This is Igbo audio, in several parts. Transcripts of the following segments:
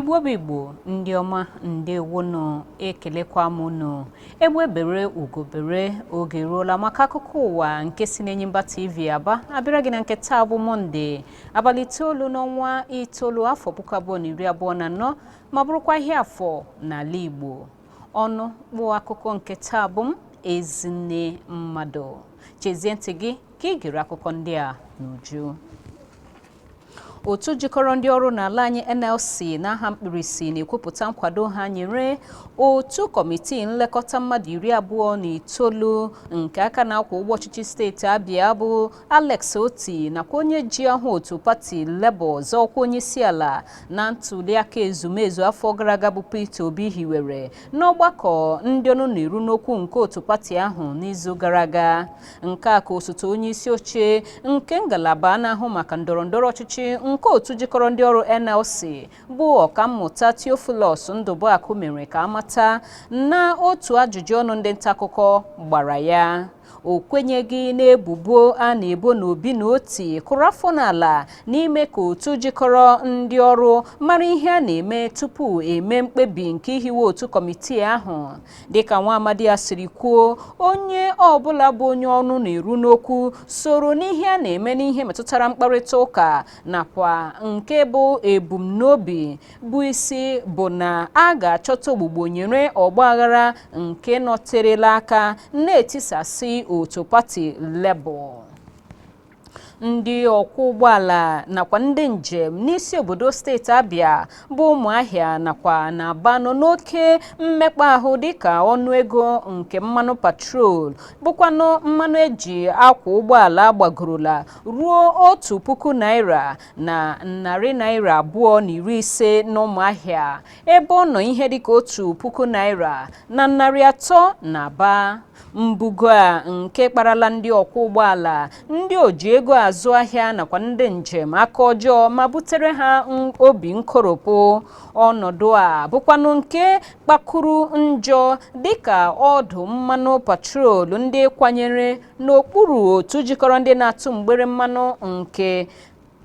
Igbo bụ Igbo, ndị ọma, ndewonụ. Ekelekwa m unu. Egbe bere, ugo bere, oge eruola maka akụkọ ụwa nke si n'Enyimba TV Aba abịara gị na nke taa bụ Mọnde, abalị 9 n'ọnwa 9, afọ 2024, ma bụrụkwa ahịa Afọ n'ala Igbo. Ọnụ kpụ akụkọ nke taa bụ m, Ezinne Mmadụ. Chezie ntị gị ka ị gere akụkọ ndị a n'uju. Otu jikọrọ ndị ọrụ n'ala anyị NLC n'aha mkpirisi na-ekwupụta nkwado ha nyere otu kọmitii nlekọta mmadụ 29 nke aka na-akwọ ụgbọ ọchịchị steeti Abịa bụ Alex Otti nakwa onye ji aha otu pati Labour zọọ ọkwa onyeisiala na ntuliaka ezumezu afọ gara aga bụ Peter Obi hiwere n'ọgbakọ ndị ọnụ na-eru n'okwu nke otu pati ahụ n'izu gara aga. Nke a ka osote onye isi oche nke ngalaba na-ahụ maka ndọrọ ndọrọ ọchịchị nke otu jikọrọ ndị ọrụ NLC bụ Ọkammụta Theophilus Ndụbụakụ mere ka amata na otu ajụjụ ọnụ ndị nta akụkọ gbara ya. O kwenyeghị n'ebubo a na-ebo na Obi na Otti kụrụ afọ n'ala n'ime ka otu jikọrọ ndị ọrụ mara ihe a na-eme tupu eme mkpebi nke ihiwe otu kọmitii ahụ. Dịka nwa amadi a siri kwuo, onye ọbụla bụ onye ọnụ na-eru n'okwu soro n'ihe a na-eme n'ihe metụtara mkparịta ụka nakwa nke bụ ebumnobi bụ isi bụ na a ga-achọta ogbugbo nyere ọgbaghara nke nọterela aka na-etisasị otu pati Labour. Ndị ọkwọ ụgbọala nakwa ndị njem n'isi obodo steeti Abịa bụ Ụmụahịa nakwa n'Aba nọ n'oke mmekpa ahụ dịka ọnụego nke mmanụ patrol bụkwanụ mmanụ eji akwọ ụgbọala gbagorola ruo ₦1,250 n'Ụmụahịa, ebe ọ nọ ihe dịka ₦1,300 n'Aba. Mbugo a nke kparala ndị ọkwọ ụgbọala, ndị oji ego azụ ahịa nakwa ndị njem aka ọjọọ ma butere ha obi nkoropụ. Ọnọdụ a bụkwanụ nke kpakụrụ njọ dịka ọdụ mmanụ patrol ndị kwanyere n'okpuru otu jikọrọ ndị na-atụ mgbere mmanụ nke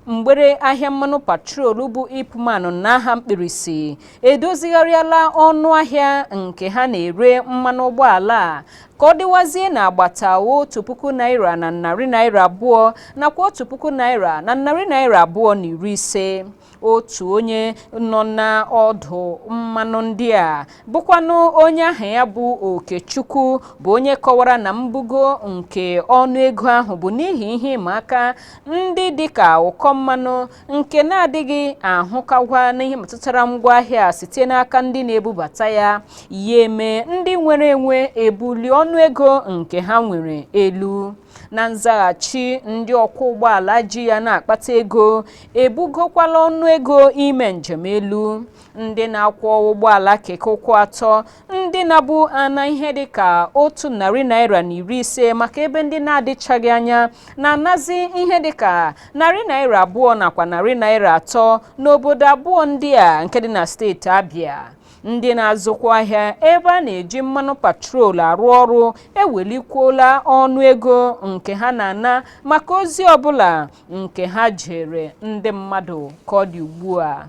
mgbere ahịa mmanụ patrol bụ IPMAN n'aha mkpirisi edozigharịala ọnụ ahịa nke ha na-ere mmanụ ụgbọala a ka ọ dịwazie n'agbata ₦1,200 nakwa ₦1,250. Otu onye nọ n'ọdụ mmanụ ndị a bụkwanụ onye aha ya bụ Okechukwu bụ onye kọwara na mbugo nke ọnụ ego ahụ bụ n'ihi ihe ịma aka ndị dịka ụkọ mmanụ nke na-adịghị ahụkagwa n'ihe metụtara ngwaahịa site n'aka ndị na-ebubata ya, ya eme ndị nwere enwe ebuli ọnụ ego nke ha nwere elu. Na nzaghachi, ndị ọkwọ ụgbọala ji ya na-akpata ego ebugokwala ọnụ ego ime njem elu. Ndị na-akwọ ụgbọala keke ụkwụ atọ ndị na-abụ ana ihe dịka ₦150 maka ebe ndị na-adịchaghị anya na-anazi ihe dịka ₦200 nakwa ₦300 n'obodo abụọ ndị a nke dị na steeti Abịa. Ndị na-azụkwa ahịa ebe a na-eji mmanụ patrol arụ ọrụ ewelikwuola ọnụ ego nke ha na-ana maka ozi ọbụla nke ha jere ndị mmadụ ka ọ dị ugbu a.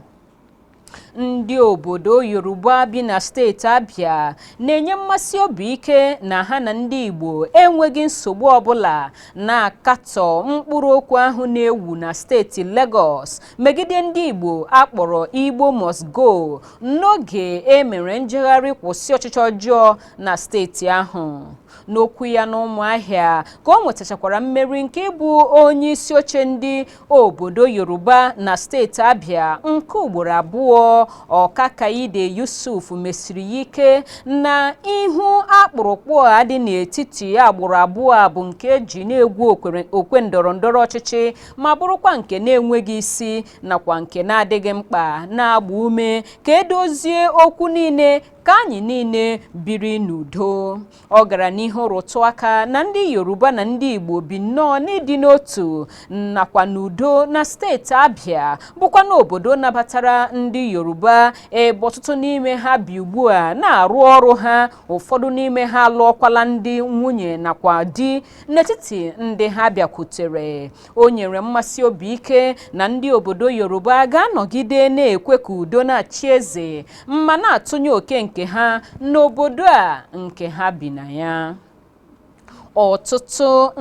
Ndị obodo Yoruba bi na steeti Abịa na-enye mmasi obi ike na ha na ndị Igbo enweghị nsogbu ọbụla, na-akatọ mkpụrụ okwu ahụ na-ewu na steeti Lagos megide ndị Igbo akpọrọ Igbo must go n'oge e mere njegharị kwụsị ọchịchị ọjọọ na steeti ahụ. N'okwu ya n'Ụmụahịa ka o nwetachakwara mmeri nke ịbụ onye isi oche ndị obodo Yoruba na steeti Abịa nke ugboro abụọ, Ọkakaide Yusuf mesiri ya ike na ihu akpụrụkpụ a dị n'etiti agbụrụ abụọ a bụ nke eji na-egwu okwe ndọrọ ndọrọ ọchịchị ma bụrụkwa nke na-enweghị isi nakwa nke na-adịghị mkpa, na-agba ume ka edozie okwu niile ka anyị niile biri n'udo. Ọ gara n'ihu rụtụ aka na ndị Yoruba na ndị Igbo bi nnọọ n'ịdị n'otu nakwa n'udo na steeti Abịa, bụkwa n'obodo nabatara ndị Yoruba, ebe ọtụtụ n'ime ha bi ugbu a na-arụ ọrụ ha. Ụfọdụ n'ime ha alụọkwala ndị nwunye nakwa di n'etiti ndị ha bịakwutere. O nyere mmasị obi ike na ndị obodo Yoruba ga-anọgide na-ekwe ka udo na-achị eze ma na-atụnye oke nke ha n'obodo a nke ha bi na ya. Ọtụtụ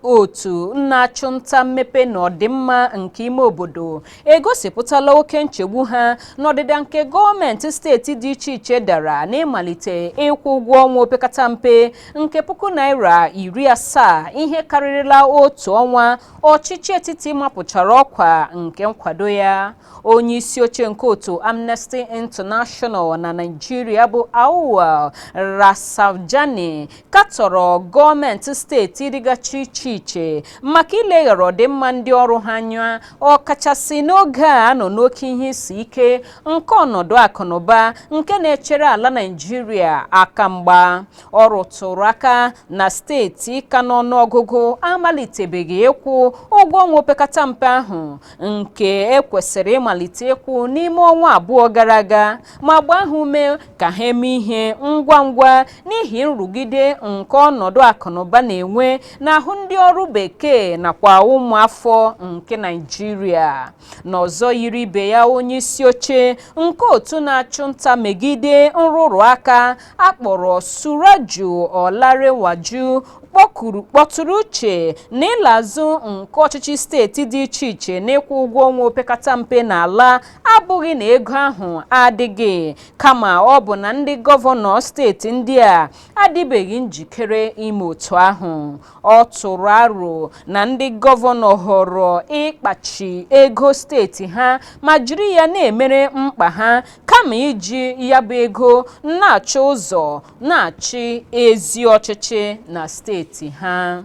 otu na-achụ nta mmepe na ọdịmma nke ime obodo egosipụtala oke nchegbu ha n'ọdịda nke gọọmenti steeti dị iche iche dara n'ịmalite ịkwụ ụgwọ ọnwa opekata mpe nke ₦70,000, ihe karịrịla otu ọnwa ọchịchị etiti mapụchara ọkwa nke nkwado ya. Onye isi oche nke otu Amnesty International na Naịjirịa bụ Auwal Rapsanjani katọrọ gọọmenti steeti dịgachi iche iche maka ileghara ọdịmma ndị ọrụ ha anya, ọkachasị n'oge a nọ n'oke ihe isi ike nke ọnọdụ akụnụba nke na-echere ala Naịjirịa aka mgba. Ọ rụtụrụ aka na steeti ka n'ọnụọgụgụ amalitebeghị ịkwụ ụgwọ ọnwa opekata mpe ahụ nke ekwesịrị ịmalite ịkwụ n'ime ọnwa 2 gara aga, ma gbaa ha ume ka ha eme ihe ngwa ngwa n'ihi nrụgide nke ọnọdụ akụnụba na-enwe n'ahụ ndị ọrụ bekee nakwa ụmụafọ nke Naịjirịa. N'ọzọ yiri ibe ya, onye isi oche nke otu na-achụ nta megide nrụrụ aka akpọrọ Suraju Olarewaju kpọtụrụ uche na ịla azụ nke ọchịchị steeti dị iche iche n'ịkwụ ụgwọ ọnwa opekata mpe n'ala abụghị na ego ahụ adịghị, kama ọ bụ na ndị gọvanọ steeti ndị a adịbeghị njikere ime otu ahụ. Ọ tụrụ aro na ndị gọvanọ họrọ ịkpachi ego steeti ha ma jiri ya na-emere mkpa ha, kama iji ya bụ ego na-achọ ụzọ na-achị ezi ọchịchị na steeti ha.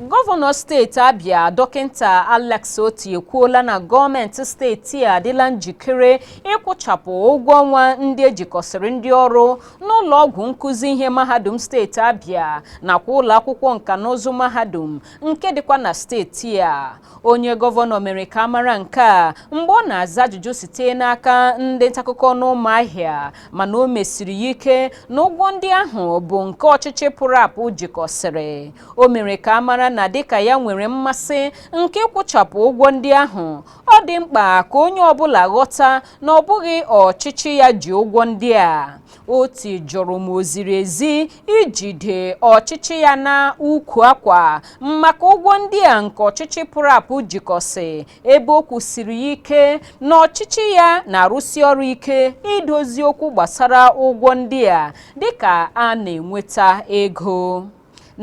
Gọvanọ steeti Abia, Dọkịta Alex Otti, ekwuola na gọọmenti steeti a adịla njikere ịkwụchapụ ụgwọ ọnwa ndị ejikọsịrị ndị ọrụ n'ụlọ ọgwụ nkụzi ihe mahadum steeti Abia nakwa ụlọ akwụkwọ nka na ụzụ mahadum nke dịkwa na steeti a. Onye gọvanọ mere ka amara nke a mgbe ọ na-aza ajụjụ site n'aka ndị ntaakụkọ n'Ụmụahịa, mana o mesiri ya ike na ụgwọ ndị ahụ bụ nke ọchịchị pụrụ apụ jikọsịrị. O mere ka amara na dịka ya nwere mmasị nke ịkwụchapụ ụgwọ ndị ahụ, ọ dị mkpa ka onye ọbụla ghọta na ọ bụghị ọchịchị ya ji ụgwọ ndị a. Otti jụrụ ma o ziri ezi ijide ọchịchị ya na ukwu akwa maka ụgwọ ndị a nke ọchịchị pụrụ apụ jikọsị, ebe o kwusiri ya ike na ọchịchị ya na-arụsi ọrụ ike idozi okwu gbasara ụgwọ ndị a dịka a na-enweta ego.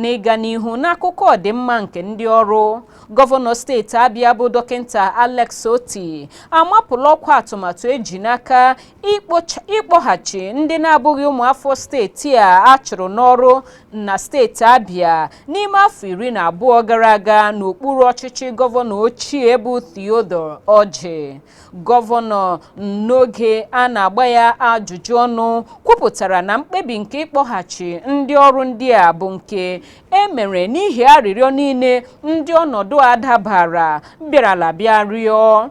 N'ịga n'ihu n'akụkọ ọdịmma nke ndị ọrụ, gọvanọ steeti Abia bụ Dọkịta Alex Otti amapụla ọkwa atụmatụ eji n'aka ịkpọghachi ndị na-abụghị ụmụafọ steeti a achụrụ n'ọrụ na steeti Abia n'ime afọ 12 gara aga n'okpuru ọchịchị gọvanọ ochie bụ Theodore Orji. Gọvanọ, n'oge a na-agba ya ajụjụ ọnụ, kwupụtara na mkpebi nke ịkpọghachi ndị ọrụ ndị a bụ nke e mere n'ihi arịrịọ niile ndị ọnọdụ a dabara bịarala bịa rịọ.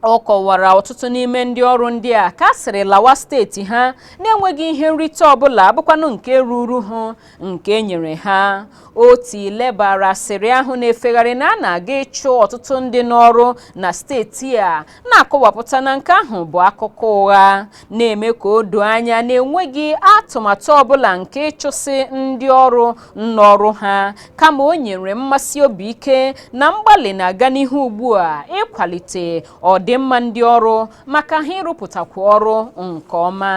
Ọ kọwara ọtụtụ n'ime ndị ọrụ ndị a ka a sịrị lawa steeti ha na-enweghị ihe nrite ọbụla bụkwanụ nke ruru ha nke e nyere ha. Otti lebara asịrị ahụ na-efegharị na a na-aga ịchụ ọtụtụ ndị n'ọrụ na steeti a, na-akọwapụta na nke ahụ bụ akụkọ ụgha, na-eme ka o doo anya na enweghị atụmatụ ọbụla nke ịchụsị ndị ọrụ n'ọrụ ha, kama o nyere mmasị obi ike na mgbalị na-aga n'ihu ugbu a ịkwalite ọdịmma ndị ọrụ maka ha ịrụpụtakwu ọrụ nke ọma.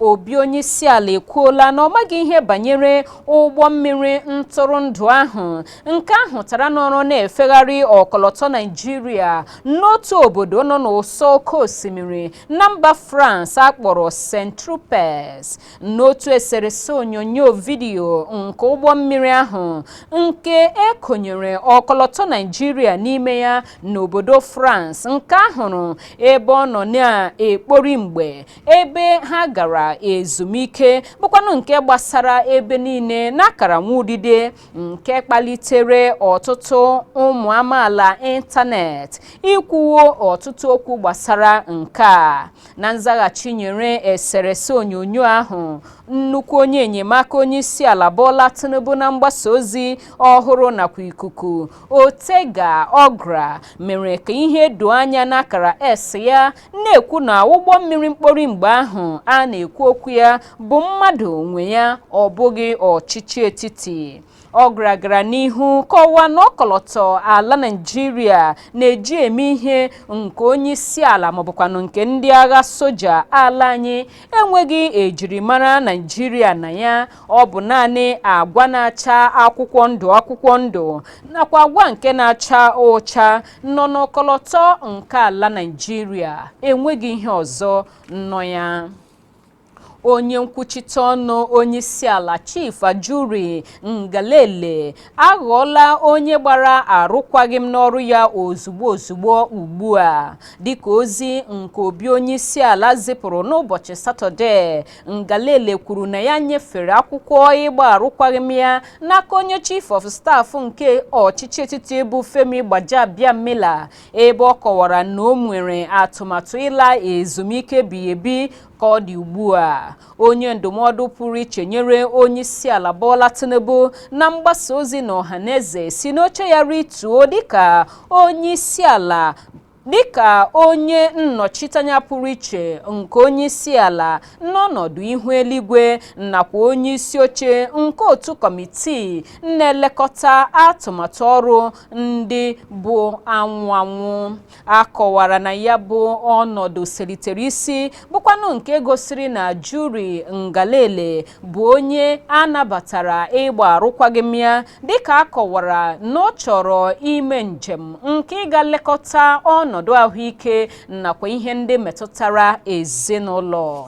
Obi onyeisiala ekwuola na ọ maghị ihe banyere ụgbọ mmiri ntụrụndụ ahụ nke ahụtara nọrọ na-efegharị ọkọlọtọ Naịjirịa n'otu obodo nọ n'ụsọ oke osimiri na mba France akpọrọ Saint-Tropez. N'otu eserese onyonyo vidiyo nke ụgbọ mmiri ahụ nke ekonyere ọkọlọtọ Naịjirịa n'ime ya n'obodo France, nke ahụrụ ebe ọ nọ na-ekpori mgbe ebe ha gara ezumike, bụkwanụ nke gbasara ebe niile n'akara nwaudide, nke kpalitere ọtụtụ ụmụ amaala ịntanetị ikwuwo ọtụtụ okwu gbasara nke a. Na nzaghachi nyere eserese onyonyo ahụ, nnukwu onye enyemaka onyeisiala Bola Tinubu na mgbasa ozi ọhụrụ nakwa ikuku, Otega Ogra, mere ka ihe doo anya n'akara S ya, na-ekwu na ụgbọ mmiri mkpori mgbe ahụ a na-ekwu okwu ya bụ mmadụ nwe ya, ọ bụghị ọchịchị etiti. Ogra gara n'ihu kọwaa na ọkọlọtọ ala Naịjirịa na-eji eme ihe nke onye isi ala maọbụkwanụ nke ndị agha soja ala anyị enweghị ejirimara Naịjirịa na ya. Ọ bụ naanị agwa na-acha akwụkwọ ndụ akwụkwọ ndụ nakwa agwa nke na-acha ụcha nọ n'ọkọlọtọ nke ala Naịjirịa, enweghị ihe ọzọ nọ ya. Onye nkwuchite ọnụ onyeisiala, Chief Ajuri Ngelale, aghọọla onye gbara arụkwaghịm n'ọrụ ya ozugbo ozugbo ugbu a, dịka ozi nke obi onyeisiala zipụrụ n'ụbọchị Satọde. Ngelale kwuru na ya nyefere akwụkwọ ịgba arụkwaghịm ya n'aka onye Chief of Staff nke ọchịchị etiti bụ Femi Gbajabiamila, ebe ọ kọwara na o nwere atụmatụ ịla ezumike ebighị ebi ka ọ dị ugbu a. Onye ndụmọdụ pụrụ iche nyere onyeisiala Bola Tinubu na mgbasa ozi na ọhaneze si n'oche ya rituo dịka onyeisiala, dịka onye nnọchiteanya pụrụ iche nke onyeisiala n'ọnọdụ ihu eluigwe nakwa onye isi oche nke otu kọmitii na-elekọta atụmatụ ọrụ ndị bụ anwụ anwụ. A kọwara na ya bụ ọnọdụ selitere isi bụkwanụ nke gosiri na Ajuri Ngelale bụ onye a nabatara ịgba arụkwaghịm ya, dịka a kọwara na ọ chọrọ ime njem nke ịga lekọta ọnọdụ ahụike nakwa ihe ndị metụtara ezinụlọ.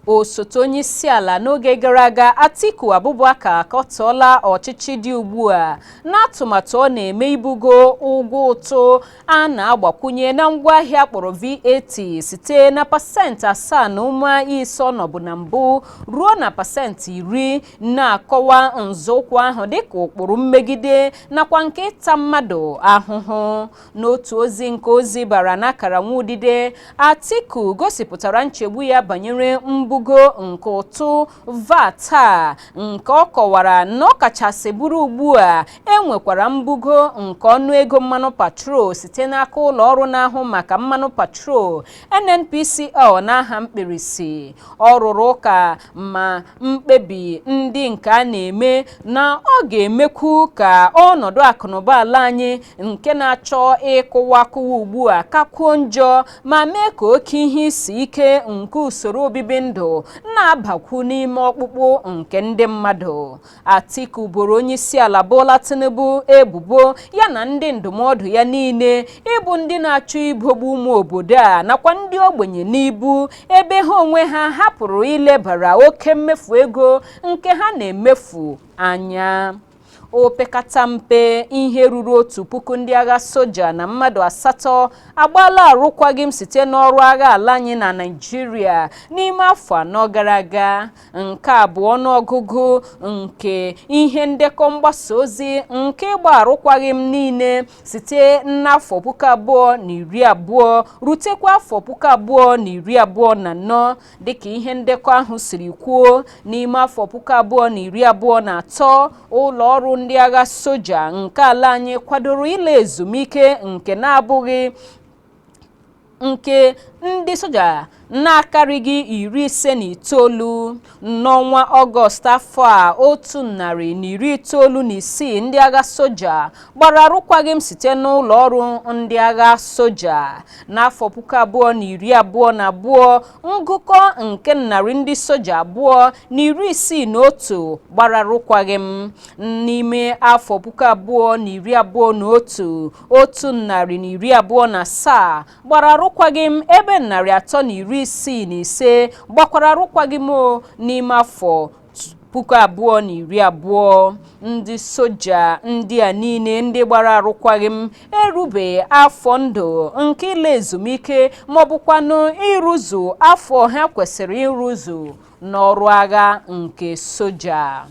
Osote onye isi ala n'oge gara aga, Atiku Abubakar, akọtọọla ọchịchị dị ugbu a n'atụmatụ ọ na-eme ibugo ụgwọ ụtụ a na-agbakwunye na ngwaahịa akpọrọ VAT site na 7.5% ọnọbụ na mbụ ruo na 10%, na-akọwa nzọụkwụ ahụ dịka ụkpụrụ mmegide nakwa nke ịta mmadụ ahụhụ. N'otu ozi nke ozi bara n'akara nwaudide, Atiku gosipụtara nchegbu ya banyere mbugo nke ụtụ VAT a, nke ọ kọwara na ọ kachasị bụrụ ugbu a enwekwara mbugo nke ọnụego mmanụ patrol site n'aka ụlọ ọrụ na-ahụ maka mmanụ patrol, NNPCL n'aha mkpirisi. Ọ rụrụ ụka ma mkpebi ndị nke a na-eme na ọ ga-emekwu ka ọnọdụ akụnụba ala anyị nke na-achọ ịkụwa akụwa ugbu a kakwuo njọ, ma mee ka oke ihe isi ike nke usoro obibi ndụ na-abakwu n'ime ọkpụkpụ nke ndị mmadụ. Atiku boro onyeisiala Bola Tinubu ebubo, ya na ndị ndụmọdụ ya niile, ịbụ ndị na-achọ ibogbu ụmụ obodo a nakwa ndị ogbenye n'ibu, ebe ha onwe ha hapụrụ ilebara oke mmefu ego nke ha na-emefu anya. Opekata mpe ihe ruru 1,000 ndị agha soja na mmadụ 8 agbaala arụkwaghịm site n'ọrụ agha ala anyị na Naịjirịa n'ime afọ 4 gara aga. Nke a bụ ọnụọgụgụ nke ihe ndekọ mgbasa ozi nke ịgba arụkwaghịm niile site n'afọ 2020 rutekwa afọ 2024. Dịka ihe ndekọ ahụ siri kwuo, n'ime afọ 2023, ụlọ ọrụ ndị agha soja nke ala anyị kwadoro ịla ezumike nke na-abụghị nke ndị soja. Na-akarịghị 59 n'ọnwa Ọgọst afọ a, 196 ndị agha soja gbara arụkwaghịm site n'ụlọ ọrụ ndị agha soja. N'afọ 2022, ngụkọ nke narị ndị soja 261 gbara arụkwaghịm. N'ime afọ 2021, 127 gbara arụkwaghịm, ebe 365 gbakwara arụkwaghịm o n'ime afọ 2020. Ndị soja ndị a niile ndị gbara arụkwaghịm erubeghị afọ ndụ nke ịla ezumike maọbụkwanụ ịrụzu afọ ha kwesịrị ịrụzu n'ọrụ agha nke soja.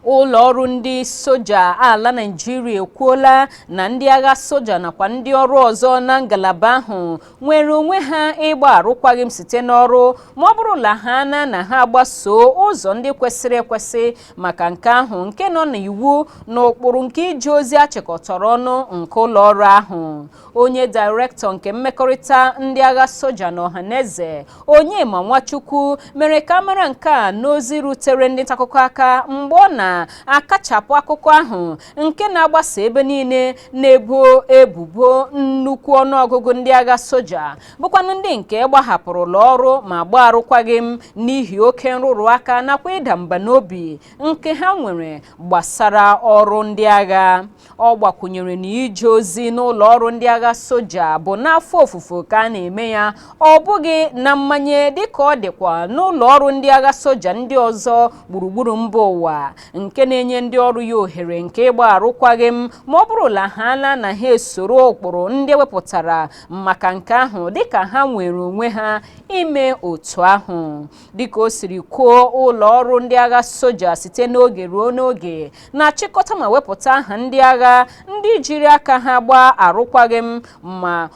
Ụlọ ọrụ ndị soja ala Naịjirịa ekwuola na ndị agha soja nakwa ndị ọrụ ọzọ na ngalaba ahụ nwere onwe ha ịgba arụkwaghịm site n'ọrụ, ma ọ bụrụ na ha na ha gbasoo ụzọ ndị kwesịrị ekwesị maka nke ahụ, nke nọ n'iwu na ụkpụrụ nke ije ozi achịkọtara ọnụ nke ụlọ ọrụ ahụ. Onye dairektọ nke mmekọrịta ndị agha soja na ọhaneze, Onyema Nwachukwu, mere ka mara nke a n'ozi rutere ndị ntaakụkọ aka mgbe ọ na-akachapụ akụkọ ahụ nke na-agbasa ebe niile na-ebo ebubo nnukwu ọnụọgụgụ ndị agha soja bụkwanụ ndị nke gbahapụrụla ọrụ ma gbaa arụkwaghịm n'ihi oke nrụrụ aka nakwa ịda mba n'obi nke ha nwere gbasara ọrụ ndị agha. Ọ gbakwunyere na ije ozi n'ụlọ ọrụ ndị agha soja bụ n'afọ ofufo ka a na-eme ya, ọ bụghị na mmanye, dịka ọ dịkwa n'ụlọ ọrụ ndị agha soja ndị ọzọ gburugburu mba ụwa, nke na-enye ndị ọrụ ya ohere nke ịgba arụkwaghịm ma ọ bụrụ na ha la na ha esoro ụkpụrụ ndị ewepụtara maka nke ahụ, dịka ha nwere onwe ha ime otu ahụ. Dịka o siri kwuo, ụlọ ọrụ ndị agha soja site n'oge ruo n'oge na-achịkọta ma wepụta aha ndị agha ndị jiri aka ha gbaa arụkwaghịm ma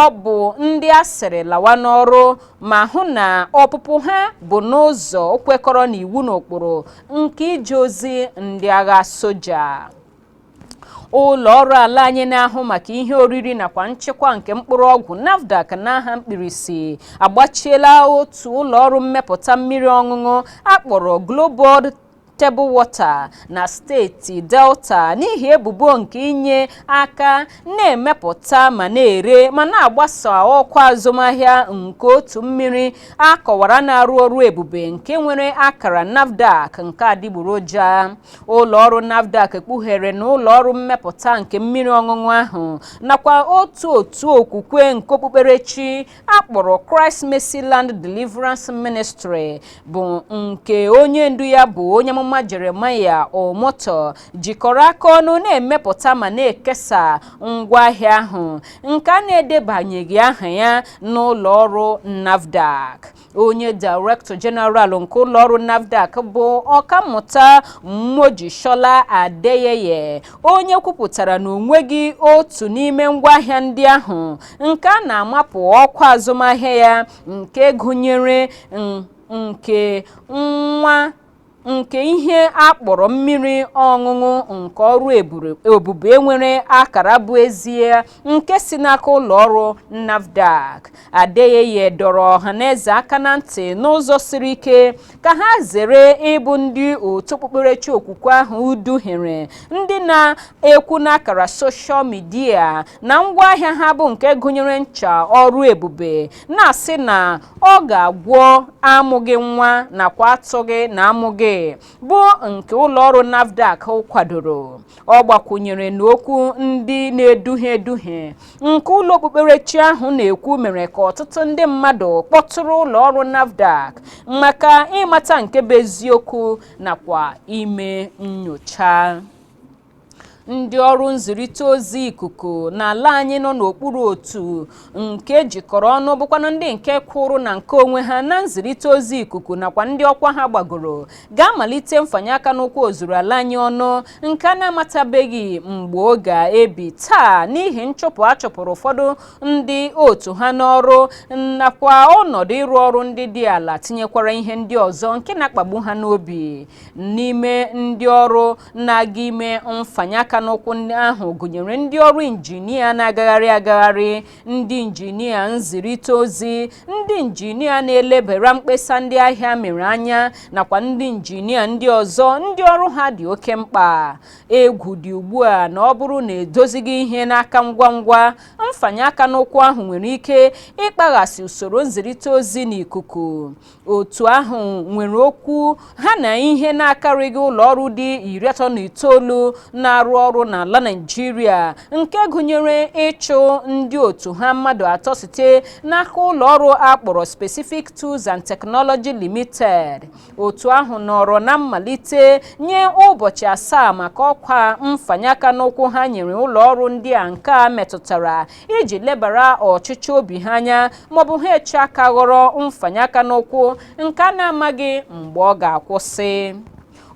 ọ bụ ndị a sịrị lawa n'ọrụ, ma hụ na ọpụpụ ha bụ n'ụzọ kwekọrọ n'iwu na ụkpụrụ nke ije ozi ndị agha soja. Ụlọ ọrụ ala anyị na-ahụ maka ihe oriri nakwa nchịkwa nke mkpụrụ ọgwụ, NAFDAC n'aha mkpirisi, agbachiela otu ụlọ ọrụ mmepụta mmiri ọṅụṅụ akpọrọ Global Table Water na steeti Delta n'ihi ebubo nke inye aka na-emepụta ma na-ere ma na-agbasa ọkwa azụmahịa nke otu mmiri a kọwara na-arụ ọrụ ebube nke nwere akara NAFDAC nke adịgboroja. Ụlọ ọrụ NAFDAC kpughere na ụlọ ọrụ mmepụta nke mmiri ọṅụṅụ ahụ nakwa otu otu okwukwe nke okpukperechi akpọrọ Christ Mercy Land Deliverance Ministry, bụ nke onye ndu ya bụ onye amụma Jeremiah Omoto, jikọrọ aka ọnụ na-emepụta ma na-ekesa ngwaahịa ahụ nke a na-edebanyeghị aha ya n'ụlọ ọrụ NAFDAC. Onye Director General nke ụlọ ọrụ NAFDAC bụ Ọkammụta Mojisola Adeyeye, onye kwupụtara na onweghị otu n'ime ngwaahịa ndị ahụ nke a na-amapụ ọkwa azụmahịa ya, nke gụnyere nke nwa nke ihe a kpọrọ mmiri ọṅụṅụ nke ọrụ ebube nwere akara bụ ezie nke si n'aka ụlọ ọrụ NAFDAC. Adeyeye dọrọ ọhaneze aka na ntị n'ụzọ siri ike ka ha zere ịbụ ndị otu okpukperechi okwukwe ahụ duhiere, ndị na-ekwu n'akara social media na ngwaahịa ha bụ nke gụnyere ncha ọrụ ebube, na-asị na ọ ga-agwọ amụghị nwa nakwa atụghị na amụghị, bụ nke ụlọọrụ NAFDAC kwadoro. Ọ gbakwunyere na okwu ndị na-eduhie eduhie nke ụlọ okpukperechi ahụ na-ekwu mere ka ọtụtụ ndị mmadụ kpọtụrụ ụlọọrụ NAFDAC maka ịmata nke bụ eziokwu nakwa ime nyocha. Ndị ọrụ nzirịta ozi ikuku n'ala anyị nọ n'okpuru otu nke jikọrọ ọnụ, bụkwanụ ndị nke kwụrụ na nke onwe ha na nzirịta ozi ikuku nakwa ndị ọkwa ha gbagoro, ga-amalite mfanye aka n'ụkwụ ozuru ala anyị ọnụ nke a na-amatabeghị mgbe ọ ga-ebi taa, n'ihi nchụpụ a chụpụrụ ụfọdụ ndị otu ha n'ọrụ nakwa ọnọdụ ịrụ ọrụ ndị dị ala, tinyekwara ihe ndị ọzọ nke na-akpagbu ha n'obi. N'ime ndị ọrụ na-aga ime mfanye aka aka n'ụkwụ ahụ gụnyere ndị ọrụ injinia na-agagharị agagharị, ndị injinia nzirịta ozi, ndị injinia na-elebara mkpesa ndị ahịa mere anya, nakwa ndị injinia ndị ọzọ ndị ọrụ ha dị oke mkpa. Egwu dị ugbu a na ọ bụrụ na edozighị ihe n'aka ngwa ngwa, mfanye aka n'ụkwụ ahụ nwere ike ịkpaghasị usoro nzirịta ozi n'ikuku. Otu ahụ nwere okwu ha na ihe na-akarịghị ụlọ ọrụ dị 39 na-arụ ọrụ n'ala Naịjirịa, nke gụnyere ịchụ ndị otu ha mmadụ 3 site n'aka ụlọ ọrụ akpọrọ Specific Tools and Technology Limited. Otu ahụ nọrọ na mmalite nye ụbọchị 7 maka ọkwa mfanye aka n'ụkwụ ha nyere ụlọ ọrụ ndị a nke a metụtara iji lebara ọchịchị obi ha anya, maọbụ ha eche aka ghọrọ mfanye aka n'ụkwụ nke a na-amaghị mgbe ọ ga-akwụsị.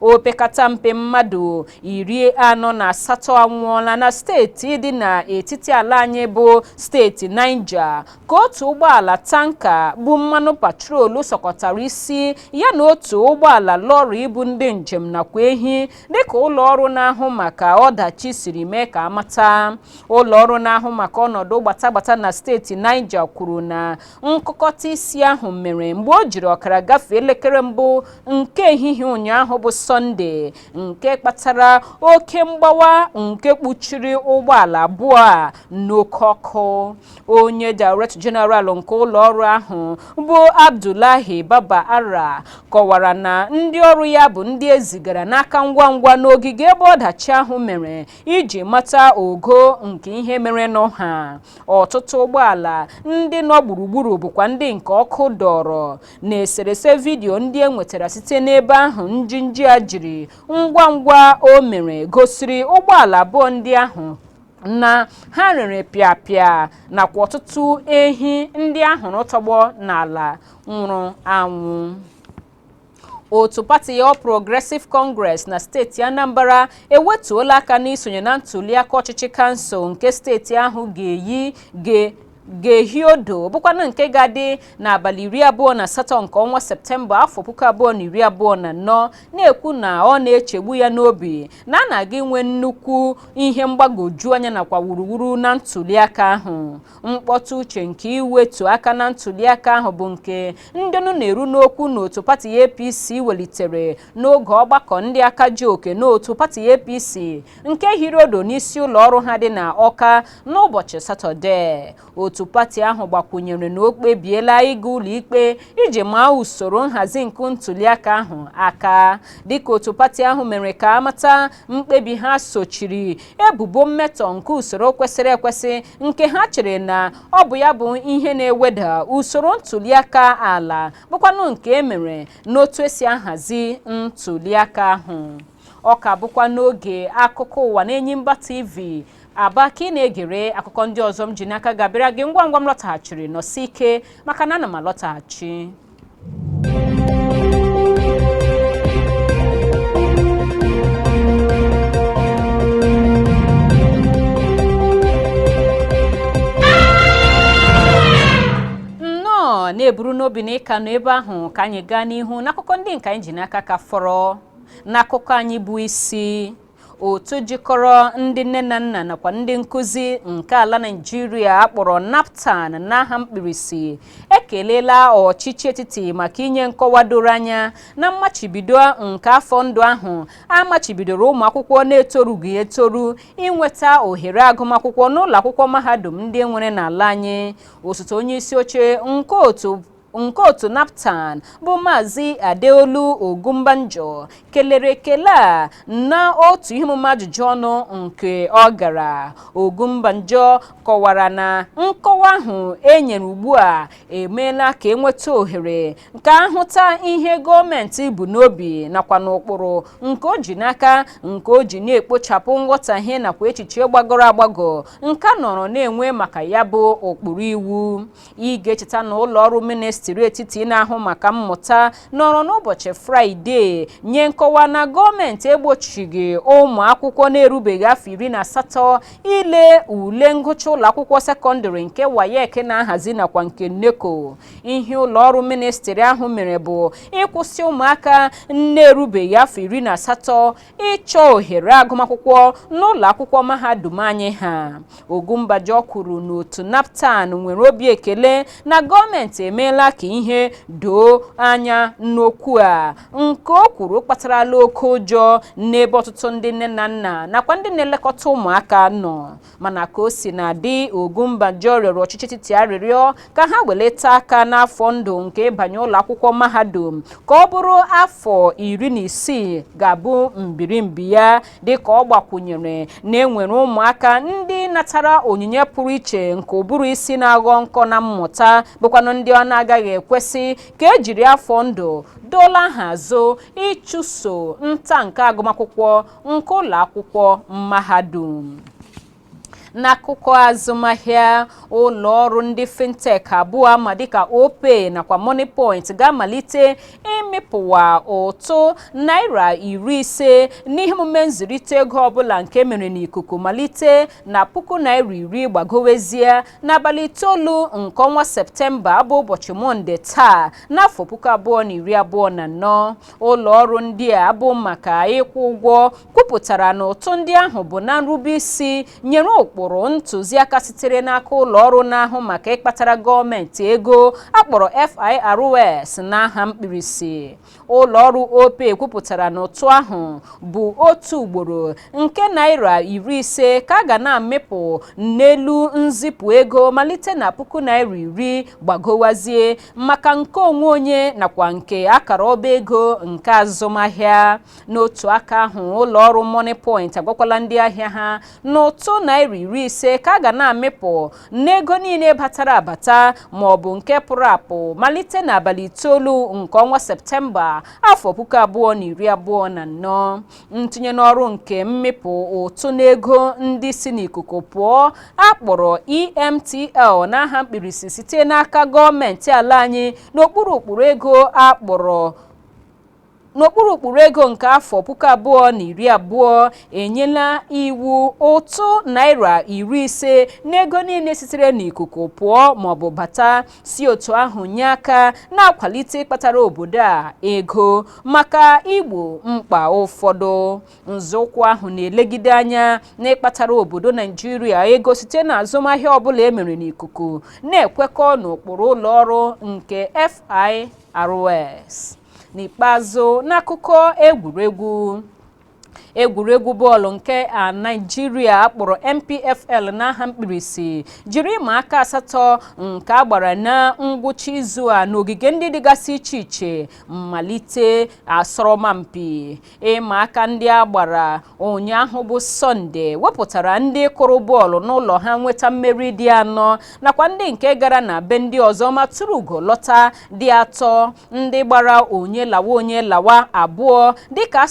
Opekata mpe mmadụ 48 anwụọla na steeti dị n'etiti ala anyị bụ steeti Niger, ka otu ụgbọala tanka bụ mmanụ patrolu sọkọtara isi ya na otu ụgbọala lọrị ibu ndị njem nakwa ehi, dịka ụlọ ọrụ na-ahụ maka ọdachi siri mee ka amata. Ụlọ ọrụ na-ahụ maka ọnọdụ gbatagbata na steeti Niger kwuru na nkụkọta isi ahụ mere mgbe o jiri ọkara gafee elekere mbụ nke ehihie ụnyaahụ bụ Sọnde, nke kpatara oke mgbawa nke kpuchiri ụgbọala abụọ a n'oke ọkụ. Onye Director General nke ụlọ ọrụ ahụ bụ Abdullahi Baba Ara kọwara na ndị ọrụ ya bụ ndị ezigara n'aka ngwa ngwa n'ogige ebe ọdachi ahụ mere iji mata ogo nke ihe mere nụ ha. Ọtụtụ ụgbọala ndị nọ gburugburu bụkwa ndị nke ọkụ dọrọ. Na eserese vidiyo ndị e nwetara site n'ebe ahụ njinji a jiri ngwa ngwa o mere gosiri ụgbọala abụọ ndị ahụ na ha rere pịapịa, nakwa ọtụtụ ehi ndị ahụrụ tọgbọ n'ala nwụrụ anwụ. Otu pati All Progressive Congress na steeti Anambra ewetuola aka n'isonye na ntuliaka ọchịchị kansụl nke steeti ahụ ga-ehi odo, bụkwanụ nke ga-adị n'abalị 28 nke ọnwa Septemba afọ 2024, na-ekwu na ọ na-echegbu ya n'obi na a na-aga inwe nnukwu ihe mgbagwoju anya nakwa wuruwuru na ntuliaka ahụ. Mkpọtụ uche nke iwetu aka na ntuliaka ahụ bụ nke ndị ọnụ na-eru n'okwu n'otu pati APC welitere n'oge ọgbakọ ndị aka ji oke n'otu pati APC nke hiri odo n'isi ụlọ ọrụ ha dị na Ọka n'ụbọchị Satọde. Otu pati ahụ gbakwunyere na o kpebiela ịga ụlọ ikpe iji maa usoro nhazi nke ntuliaka ahụ aka, dịka otu pati ahụ mere ka amata. Mkpebi ha sochiri ebubo mmetọ nke usoro kwesịrị ekwesị nke ha chere na ọ bụ ya bụ ihe na-eweda usoro ntuliaka ala, bụkwanụ nke emere n'otu esi ahazi ntuliaka ahụ. Ọ ka bụkwa n'oge akụkọ ụwa n'Enyimba TV Aba ka ị na-egere. Akụkọ ndị ọzọ m ji n'aka ga-abịara gị ngwa ngwa m lọtaghachiri. Nọsi ike, maka na ana m alọtaghachi. Nnọọ na-eburu n'obi na ịka nọ ebe ahụ ka anyị gaa n'ihu n'akụkọ ndị nke anyị ji n'aka ka fọrọ. N'akụkọ anyị bụ isi, otu jikọrọ ndị nne na nna nakwa ndị nkụzi nke ala Naịjirịa akpọrọ NAPTAN n'aha mkpirisi ekelela ọchịchị etiti maka inye nkọwa doro anya na mmachibido nke afọ ndụ ahụ amachibidoro ụmụ akwụkwọ na-etorughị etoru inweta ohere agụmakwụkwọ n'ụlọ akwụkwọ mahadum ndị nwere n'ala anyị. Osote onye isi oche nke otu NAPTAN bụ Maazị Adeolu Ogunbanjo kelere ekele a na otu ihe omume ajụjụ ọnụ nke ọ gara. Ogunbanjo kọwara na nkọwa ahụ e nyere ugbu a emeela ka enweta ohere nke ahụta ihe gọọmenti bụ n'obi nakwa n'ụkpụrụ nke o ji n'aka nke o ji na-ekpochapụ nghọtahie nakwa echiche gbagọrọ agbagọ nke a nọrọ na-enwe maka ya bụ ụkpụrụ iwu. Ị ga-echeta na ụlọ ọrụ minista Ministri etiti na-ahụ maka mmụta nọrọ n'ụbọchị Fraịde nye nkọwa na gọọmenti egbochighị ụmụ akwụkwọ na-erubeghị afọ 18 ile ule ngụcha ụlọ akwụkwọ sekọndịrị nke WAEC na-ahazi nakwa nke NECO. Ihe ụlọ ọrụ ministri ahụ mere bụ ịkwụsị ụmụaka na-erubeghị afọ 18 ịchọ ohere agụmakwụkwọ n'ụlọ akwụkwọ mahadum anyị ha. Ogunbajo kwuru na otu NAPTAN nwere obi ekele na gọọmenti emeela ka ihe doo anya n'okwu a, nke o kwuru kpatarala oke ụjọ n'ebe ọtụtụ ndị nne na nna nakwa ndị na-elekọta ụmụaka nọ. Mana ka o si na-adị, Ogunbajo rịọrọ ọchịchị etiti arịrịọ ka ha welata aka n'afọ ndụ nke ịbanye ụlọ akwụkwọ mahadum ka ọ bụrụ afọ 16 ga-abụ mbirimbi ya, dịka ọ gbakwunyere na enwere ụmụaka ndị natara onyinye pụrụ iche nke ụbụrụ isi na-aghọ nkọ na mmụta, bụkwanụ ndị ọ na-agaghị ekwesị ka ejiri afọ ndụ doola ha azụ ịchụso nta nke agụmakwụkwọ nke ụlọ akwụkwọ mahadum. N'akụkọ azụmahịa, ụlọ ọrụ ndị fintech abụọ ma dịka Opay nakwa Moniepoint ga-amalite ịmịpụwa ụtụ naira 50 n'ihe omume nzirịta ego ọbụla nke mere n'ikuku, malite na ₦10,000 gbagowezie, n'abalị 9 nke ọnwa Septemba, bụ ụbọchị Mọnde taa, n'afọ 2024. Ụlọ ọrụ ndị a bụ maka ịkwụ ụgwọ kwupụtara na ụtụ ndị ahụ bụ na nrube isi nyere ụkpụrụ ntụziaka sitere n'aka ụlọ ọrụ na-ahụ maka ịkpatara gọọmenti ego akpọrọ FIRS n'aha mkpirisi. Ụlọ ọrụ Opay kwupụtara na ụtụ ahụ bụ otu ugboro nke naira 50 ka a ga na-amịpụ n'elu nzipụ ego malite na ₦10,000 gbagowazie, maka nke onwe onye nakwa nke akara ọba ego nke azụmahịa. N'otu aka ahụ, ụlọ ọrụ Moniepoint agwakwala ndị ahịa ha na ụtụ naira 50 ka a ga na-amịpụ n'ego niile batara abata ma ọ bụ nke pụrụ apụ, malite n'abalị 9 nke ọnwa Septemba, afọ 2024. Ntinye n'ọrụ nke mmịpụ ụtụ n'ego ndị si n'ikuku pụọ akpọrọ EMTL n'aha mkpirisi site n'aka gọọmenti ala anyị n'okpuru ụkpụrụ ego akpọrọ n'okpuru ụkpụrụ ego nke afọ 2020 enyela iwu ụtụ naira 50 n'ego niile sitere n'ikuku pụọ maọbụ bata, si otu ahụ nye aka na-akwalite ịkpatara obodo a ego maka igbo mkpa ụfọdụ. Nzọụkwụ ahụ na-elegide anya n'ịkpatara obodo Naijiria ego site n'azụmahịa ọbụla e mere n'ikuku, na-ekwekọ n'ụkpụrụ ụlọ ọrụ nke FIRS. N'ikpeazụ, n'akụkọ egwuregwu, egwuregwu bọọlụ nke a Naijiria akpọrọ NPFL n'aha mkpirisi jiri ịma aka asatọ nke a gbara na ngwụcha izu a n'ogige ndị dịgasị iche iche malite asọrọmpi. Ịma aka ndị a gbara ụnyaahụ bụ Sọnde wepụtara ndị kụrụ bọọlụ n'ụlọ ha nweta mmeri dị anọ, nakwa ndị nke gara na be ndị ọzọ ma tụrụ ugo lọta dị atọ, ndị gbara onye lawa onye lawa abụọ, dịka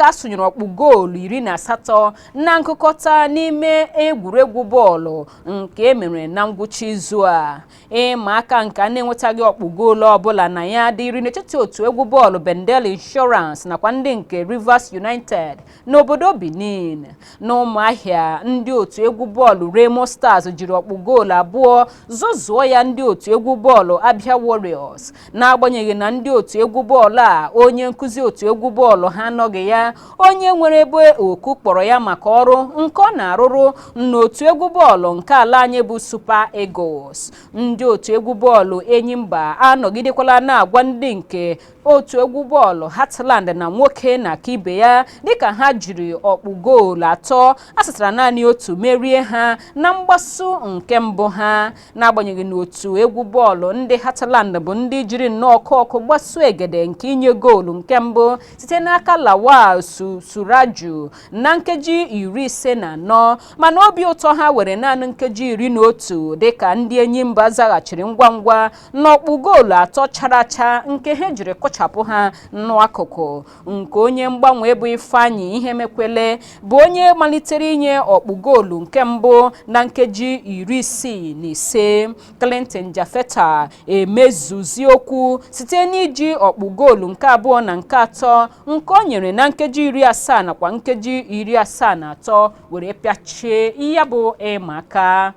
asụnyere ọkpụ goolu 18 na nkụkọta n'ime egwuregwu bọọlụ nke emere na ngwụcha izu a. Ịma aka nke a na-enwetaghị ọkpụ goolu ọbụla na ya dịrị n'etiti otu egwu bọọlụ Bendel Insurance nakwa ndị nke Rivers United n'obodo Benin. Na Ụmụahịa, ndị otu egwu bọọlụ Remo Stars jiri ọkpụ goolu abụọ zụzụọ ya ndị otu egwu bọọlụ Abia Warriors, n'agbanyeghị na ndị otu egwu bọọlụ a onye nkụzi otu egwu bọọlụ ha anọghị ya, onye nwere ebe oku kpọrọ ya maka ọrụ nke ọ na-arụrụ n'otu egwu bọọlụ nke ala anyị bụ Super Eagles. Ndị otu egwu bọọlụ Enyimba anọgidekwala na-agwa ndị nke otu egwu bọọlụ Heartland na nwoke na ka ibe ya, dịka ha jiri ọkpụ goolu atọ asatara naanị otu merie ha na mgbasu nke mbụ ha, n'agbanyeghị na otu egwu bọọlụ ndị Heartland bụ ndị jiri nnọọ ọkụ ọkụ gbasuo egede nke inye goolu nke mbụ site n'aka Lawal Suraju na nkeji 54, mana obi ụtọ ha were naanị nkeji 11, dịka ndị Enyimba zaghachiri ngwa ngwa n'ọkpụ goolu atọ chara acha nke ha jiri kụchara. kụchapụ ha n'akụkụ nke onye mgbanwe bụ Ifeanyi Ihemekwele bụ onye malitere inye ọkpụ goolu nke mbụ na nkeji 65. Clinton Jafeta emezuzi okwu site n'iji ọkpụ goolu nke abụọ na nke atọ nke o nyere na nkeji 70 nakwa nkeji 73 were pịachie ya bụ ịma aka.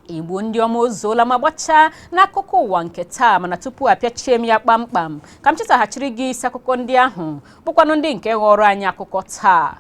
Igbo ndị ọma, ozuola ma gbachaa n'akụkọ ụwa nke taa, mana tupu apịachie m ya kpamkpam, ka m chetaghachiri gị isi akụkọ ndị ahụ bụkwanụ ndị nke ghọrọ anyị akụkọ taa.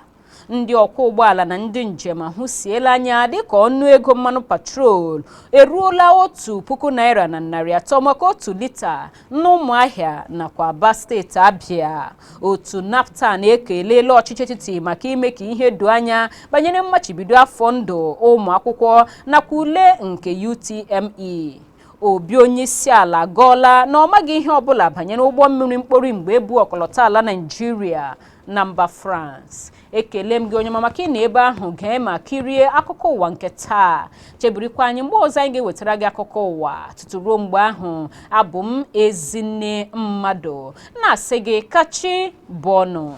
Ndị ọkwọ ụgbọala na ndị njem ahụsiela anya dịka ọnụ ego mmanụ patrol eruola ₦1,300 maka 1 lita n'Ụmụahịa nakwa Aba, steeti Abịa. Otu NAPTAN ekelela ọchịchị etiti maka ime ka ihe doo anya banyere mmachibido afọ ndụ ụmụ akwụkwọ nakwa ule nke UTME. Obi onyeisi ala agọọla na ọ maghị ihe ọbụla banyere ụgbọ mmiri mkpori mgbe ebu ọkọlọtọ ala Naịjirịa na mba France. Ekele m gị, onye ọma, maka ị na ebe ahụ gee ma kirie akụkọ ụwa nke taa. Chebirikwa anyị mgbe ọzọ anyị ga-ewetara gị akụkọ ụwa. Tutu ruo mgbe ahụ, abụ m Ezinne Mmadụ na-asị gị kachi bọnụ.